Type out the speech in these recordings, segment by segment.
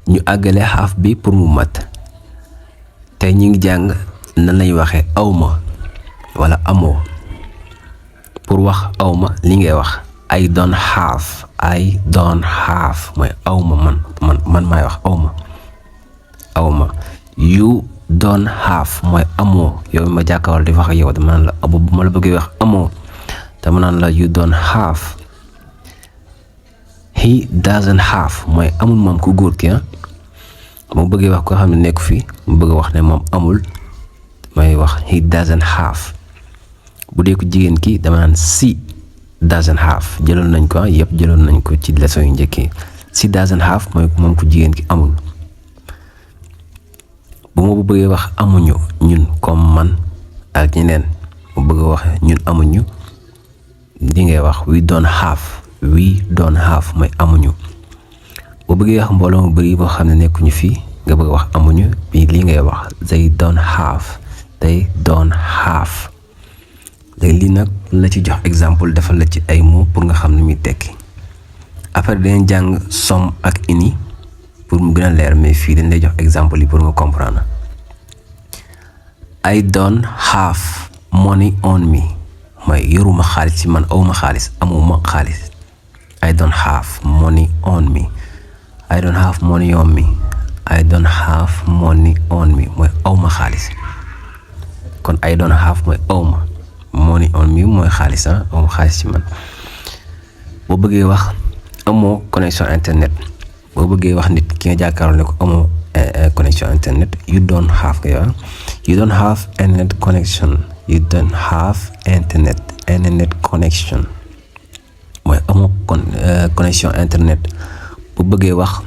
ñu àggale half bi pour mu mat tey ñu ngi jàng nan lañ waxee awma wala amoo. pour wax awma li ngay wax I don't have mooy awma man maay wax awma you don't have mooy amoo yow ma jàkkaarloo di wax ak yow dama naan la bu ma la bëggee wax amoo dama naan la you don't have. He doesn't have mooy amul moom ku góor ki moo bëggee wax ko xam ne nekk fii mu bëgg wax ne moom amul may wax he doesn't have. bu dee ko jigéen ki dama naan she doesn't have jëloon nañ ko yëpp jëloon nañ ko ci leçon yu njëkk yi she doesn't have mooy moom ku jigéen ki amul. bu ma bëggee wax amuñu ñun comme man ak ñeneen mu bëgg wax ñun amuñu di ngay wax we don't have mooy amuñu. boo bëggee wax mbooloo mu bari boo xam ne nekkuñu fii nga bëgg wax amuñu bi li ngay wax they don't have. léegi lii nag la ci jox exemple defal la ci ay mots pour nga xam ne muy tekki après dañuy jàng some ak ini pour mu gën a leer mais fii dañ lay jox exemple yi pour nga comprendre. I don't have money on me mooy yoruma xaalis ci man awma xaalis amuma xaalis. I don't have money on me. I don't have money on me. I don't have money on me mooy awma xaalis kon I don't have mooy awma. money on me mooy xaalis awma xaalis ci man. boo bëggee wax amoo connexion internet boo bëggee wax nit ki nga jàkkaarloo ne ko amoo connexion internet you don't have nga yow you don't have internet connection. You don't have internet connection mooy amoo connexion internet. boo bëggee wax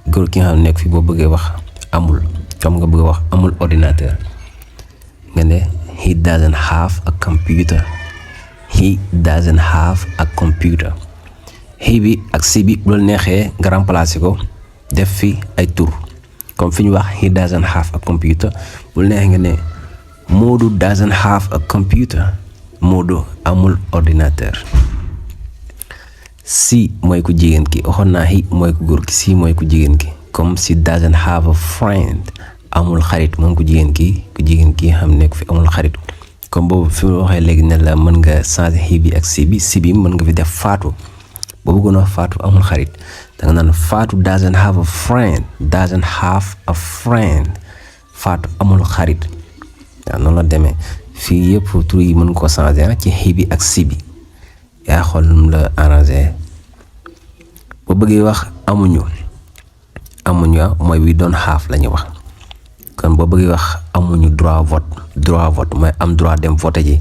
góor ki nga xam ne nekk fii boo bëggee wax amul comme nga bëgg wax amul ordinateur nga ne he doesn't have a computer. He doesn't have a computer. he bi ak si bi bu la neexee nga remplacer ko def fi ay tur comme fi ñu wax he doesn't have a computer bu la neexee nga ne Modou doesn't have a computer. Modou amul ordinateur. si mooy ku jigéen ki waxoon naa he mooy ku góor ki si mooy ku jigéen ki comme she doesn't have a friend. amul xarit moom ku jigéen ki xam nekk fi amul xarit comme boobu fi mu waxee léegi ne la mën nga changer he bi ak si bi mën nga fi def faatu boo bëggoon wax faatu amul xarit danga naan faatu doesn't have a friend. faatu amul xarit waaw noonu la demee fii yëpp tur yi mën ko changer ci he bi ak si bi yaa xool nu mu la arrangé. boo bëggee wax amuñu mooy we don't have la ñuy wax kon boo bëggee wax amuñu droit vote mooy am droit dem vote ji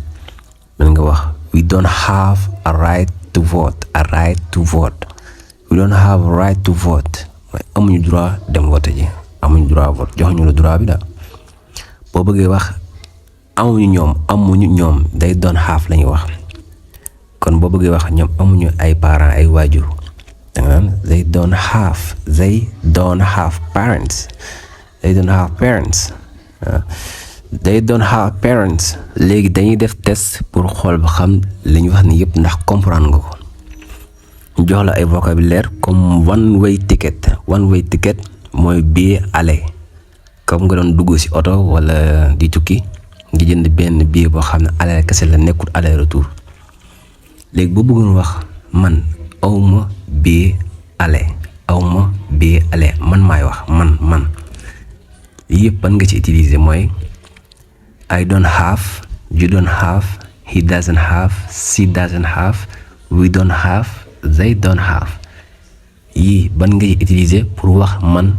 mën nga wax we don't have a right to vote. We don't have a right to vote mooy amuñu droit dem vote ji amuñu droit vote joxuñu la droit bi daal. boo bëggee wax amuñu ñoom they don't have la ñuy wax kon boo bëggee wax ñoom amuñu ay parents ay waajur danga naan they don't have parents. They don't have parents. léegi dañuy def test pour xool ba xam li ñu wax ni yëpp ndax comprendre nga ko. ñu jox la ay vocabulaire comme one way ticket mooy billet aller comme nga doon dugg ci oto wala di tukki ngi jënd benn billet boo xam ne aller kese la nekkul aller retour. léegi boo bëggoon wax man awma billet aller man maay wax man yëpp ban nga ci utiliser mooy I don't have, you don't have, he doesn't have, she doesn't have, we don't have, they don't have. yii ban nga ci utiliser pour wax man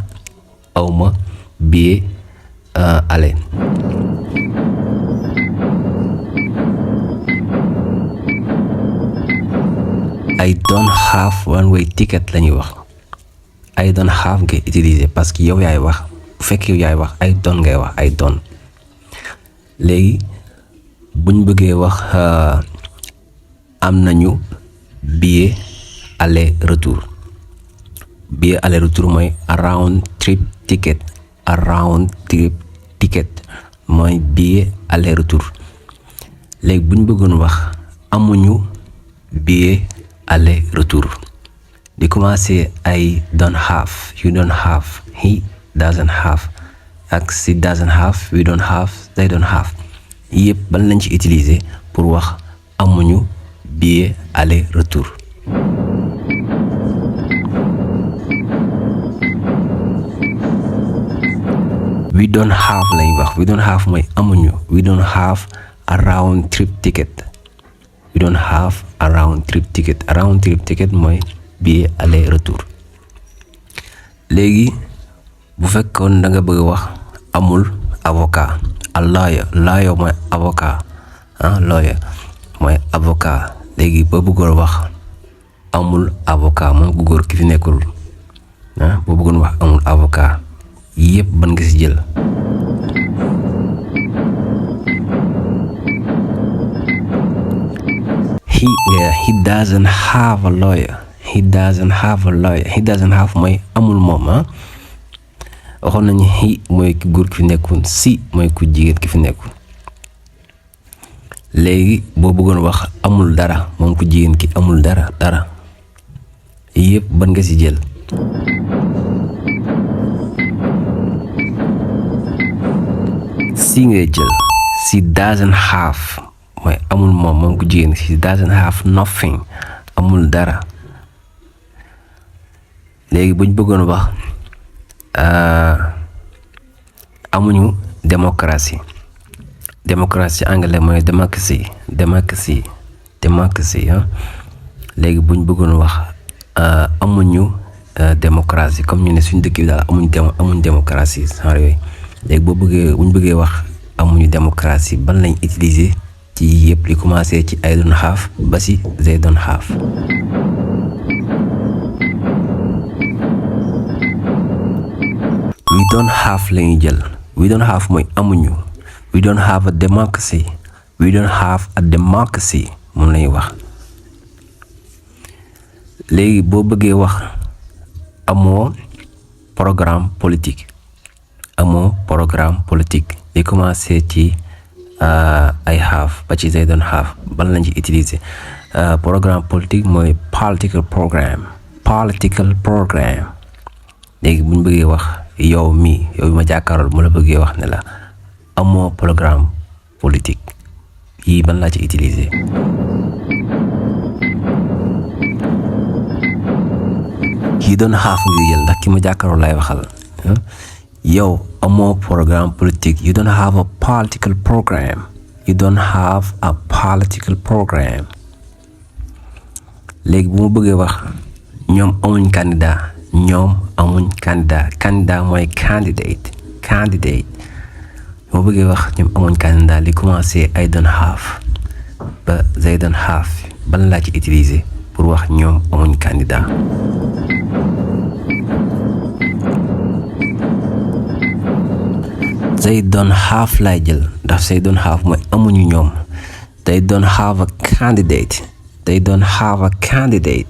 awma billet aller. I don't have one way ticket la ñuy wax I don't have ngay utiliser parce que yow yaay wax bu fekkee yow yaay wax I don't ngay wax I don't. léegi buñ bëggee wax am nañu billet aller retour mooy round trip ticket mooy billet aller retour. léegi buñ bëggoon wax amuñu billet aller retour di commencer I don't have, you don't have, he doesn't have ak she doesn't have, we don't have, they don't have yëpp ban lañ ci utiliser pour wax amuñu billet aller retour. We don't have lañ wax, we don't have mooy amuñu, we don't have a round trip ticket, we don't have a round trip ticket, a round trip ticket mooy billet aller retour. Léegi bu fekkoon da nga bëgg wax amul avocat, a lawyer, lawyer mooy avocat, lawyer mooy avocat. Léegi boo bëggoon wax amul avocat moom ku góor ki fi nekkul, boo bëggoon wax amul avocat yëpp ban nga ci jël. He doesn't have a lawyer, he doesn't have a lawyer, he doesn't have mooy amul moom. Waxoon nañu he mooy ku góor ki fi nekkul, si mooy ku jigéen ki fi nekkul. Léegi boo bëggoon wax amul dara moom ku jigéen ki amul dara yëpp ban nga ci jël. Si ngay jël, she doesn't have mooy amul moom ku jigéen ki, she doesn't have nothing amul dara. Léegi buñ bëggoon wax amuñu démocratie, démocratie anglais mooy democracy. Léegi buñ bëggoon wax amuñu démocratie comme ñu ne suñu dëkk bi daal amuñ démocratie genre yooyu. Léegi buñ bëggee wax amuñu démocratie ban lañ utiliser ci yëpp li commencé ci I don't have ba ci they don't have. We don't have lañuy jël, we don't have mooy amuñu, we don't have a democracy, we don't have a democracy moom lañuy wax. Léegi boo bëggee wax amoo programme politique, amoo programme politique li commencé ci I have ba ci they don't have ban lañ ci utiliser. Programme politique mooy political programme. Léegi buñ bëggee wax yow mi ma jàkkaarool mu la bëggee wax ne la amoo programme politique yii ban laa ci utiliser. You don't have ngi jël ndax ki ma jàkkaarool lay waxal. Yow amoo programme politique, you don't have a political program, you don't have a political program. Léegi bu ma bëggee wax ñoom amuñ candidat, candidat mooy candidate. Bu ma bëggee wax ñoom amuñ candidat li commencé I don't have ba they don't have ban laa ci utiliser pour wax ñoom amuñ candidat. They don't have lay jël ndax they don't have mooy amuñu ñoom. They don't have a candidate, they don't have a candidate